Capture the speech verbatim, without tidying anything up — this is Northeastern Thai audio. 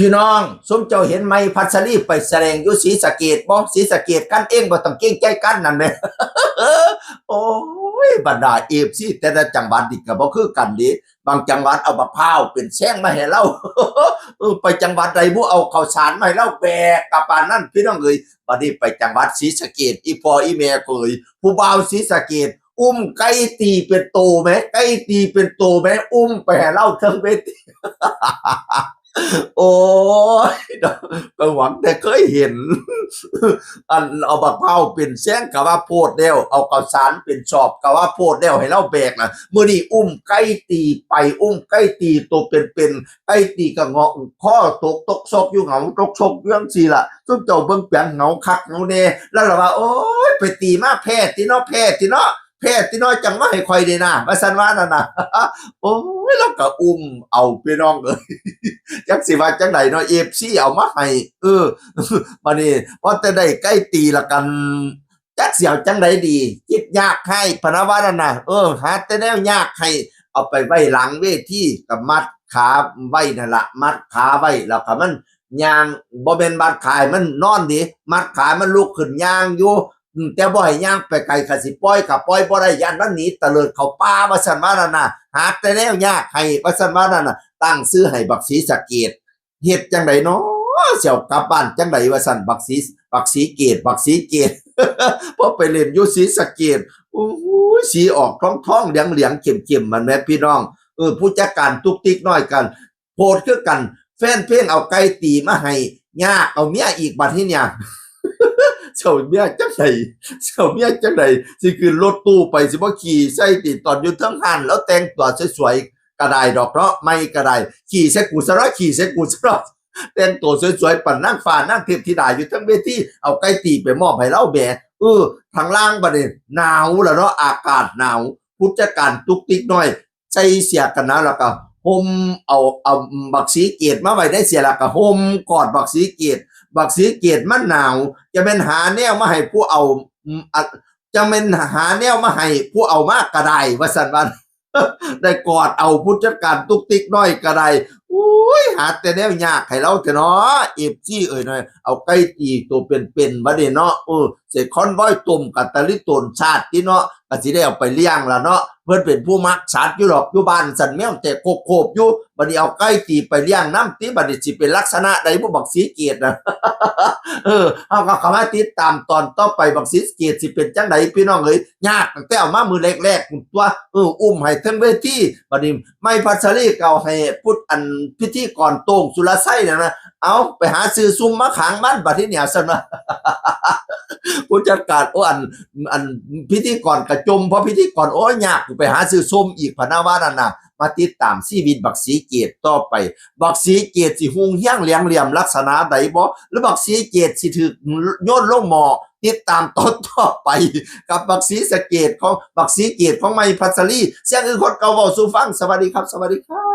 พี่น้อง ซุมเจ้าเห็นไหม พัชรีไปแสดงอยู่ศรีสะเกษบ่ ศรีสะเกษกันเอง บ่ต้องเกรงใจกันนั่นแหละ โอ้ย บรรดาเอฟซีแต่ละจังหวัดนี่ก็บ่คือกันเด้ บางจังหวัดเอาบักพร้าวเป็นแซงมาให้เรา เออ ไปจังหวัดใดบ่เอาข้าวสารมาให้เราแบกกลับปานนั้น พี่น้องเอ้ย บัดนี้ไปจังหวัดศรีสะเกษ อีพ่ออีแม่เอ้ย ผู้บ่าวศรีสะเกษ อุ้มไก่ตีเป็นโตแหม ไก่ตีเป็นโตแหม อุ้มไปให้เราเทิงเวที โอ้ย ก็หวังแต่เคยเห็น อันเอาบักพร้าวเป็นแซงก็ว่าโพดแล้ว เอาข้าวสารเป็นสอบก็ว่าโพดแล้ว ให้เราแบกนะ มื้อนี้อุ้มไก่ตีไป อุ้มไก่ตีโตเป็นๆ ไก่ตีก็เงาะคอตกตกซอกอยู่ เหงาตกซอกอยู่จั่งซี้ล่ะ ซุมเจ้าเบิ่งเปียงเหงาคักเหงาแน่ แล้วล่ะว่า โอ้ย ไปตีมาแพ้ติเนาะ แพ้ติเนาะ แพ้ติเนาะ จั่งมาให้ข่อยเด้นะ ว่าซั่นว่านั่นน่ะ โอ้ย แล้วก็อุ้มเอา พี่น้องเอ้ย จักสิว่าจั่งใดเนาะ เอฟซีเอามาให้ เออ บัดนี้พอแต่ได้ไก่ตีละกัน จักสิเอาจั่งใดดี คิดยากให้ พะนะว่านั่นน่ะ เออ หาแต่แนวยากให้ เอาไปไว้หลังเวที ก็มัดขาไว้นั่นล่ะ มัดขาไว้ แล้วก็มันย่าง บ่แม่นมัดขาให้มันนอนเด้ มัดขาให้มันลุกขึ้นย่างอยู่ อืม แต่บ่ให้ย่างไปไกล คันสิปล่อยก็ปล่อยบ่ได้ ย้านมันหนีเตลิดเข้าป่า ว่าซั่นว่านั่นน่ะ หาแต่แนวยากให้ ว่าซั่นว่านั่นน่ะ ตั้งชื่อให้บักศรีสะเกษ เฮ็ดจั่งใดน้อ สิเอากลับบ้านจั่งใด ว่าซั่น บักศรี บักศรีเกษ บักศรีเกษ พอไปเล่นอยู่ศรีสะเกษ โอ้ย สีออกทองๆ เหลืองๆ เข้มๆ มันแหมพี่น้อง เออ ผู้จัดการตุ๊กติ๊กน้อยกัน โพดคือกัน แฟนเพลงเอาไก่ตีมาให้ ยากเอาเมียอีกบัดนี้เนี่ย เจ้าเมียจั่งใด เจ้าเมียจั่งใด สิขึ้นรถตู้ไป สิบ่ขี่ใส่ติ ตอนอยู่เทิงห้าน แล้วแต่งตัวสวยๆ ก็ได้ดอกเนาะ ไม่ก็ได้ ขี่ใส่กูซะเนาะ ขี่ใส่กูซะเนาะ แต่งตัวสวยๆ ปานนางฟ้านางเทพธิดาอยู่เทิงเวที เอาไก่ตีไปมอบให้เราแหม เออ ทางล่างบัดนี้หนาวแล้วเนาะ อากาศหนาว ผู้จัดการตุ๊กติ๊กน้อย ใส่เสื้อกันหนาว แล้วก็ห่มเอา เอาบักศรีเกษมาไว้ในเสื้อ แล้วก็ห่มกอดบักศรีเกษ บักศรีเกษมันหนาว จะแม่นหาแนวมาให้ผู้เอา อืม อะ จะแม่นหาแนวมาให้ผู้เอามาก็ได้ ว่าซั่นว่า ได้กอดเอาผู้จัดการตุ๊กติ๊กน้อยก็ได้ โอ้ย หาแต่แนวยากให้เราแท้เนาะ เอฟซีเอ้ยน้อย เอาไก่ตีตัวเป็นๆ บัดนี้เนาะ เออ ใส่คอนวอยต้มกับตะลิโตนชาติติเนาะ ก็สิได้เอาไปเลี้ยงล่ะเนาะ เพิ่นเป็นผู้มักสัตว์อยู่ดอก อยู่บ้านสั่นแมวแตกโคบๆ อยู่ บัดนี้เอาไก่ตีไปเลี้ยงนำติ บัดนี้สิเป็นลักษณะใดบุ บักศรีเกษนะ เออ เฮาก็เข้ามาติดตามตอนต่อไป บักศรีเกษสิเป็นจั่งใด พี่น้องเอ้ย ยากตั้งแต่เอามามื้อแรกๆ พุ้นตั๊ว เออ อุ้มให้เทิงเวที บัดนี้ ไม้พัชรีก็เอาให้พุทธ อันพิธีกรโต้งสุรชัยนั่นนะ เอาไปหาซื้อซุมมาขังมัน บัดนี้เนี่ย ซั่นว่า ผู้จัดการ โอ้ อัน อันพิธีกรกระจม เพราะพิธีกร โอ้ย ยาก กูไปหาซื้อซุมอีก พะนะว่านั่นน่ะ มาติดตามชีวิตบักศรีเกษต่อไป บักศรีเกษสิฮุ่งเฮี้ยงเหลียงเหลี่ยมลักษณะใดบ่ หรือบักศรีเกษสิถูกโยนลงหม้อ ติดตามตอนต่อไป กับบักศรีสะเกษของ บักศรีเกษของไม้พัชรี เสียงคือคนเก่าเว้าสู่ฟัง สวัสดีครับ สวัสดีครับ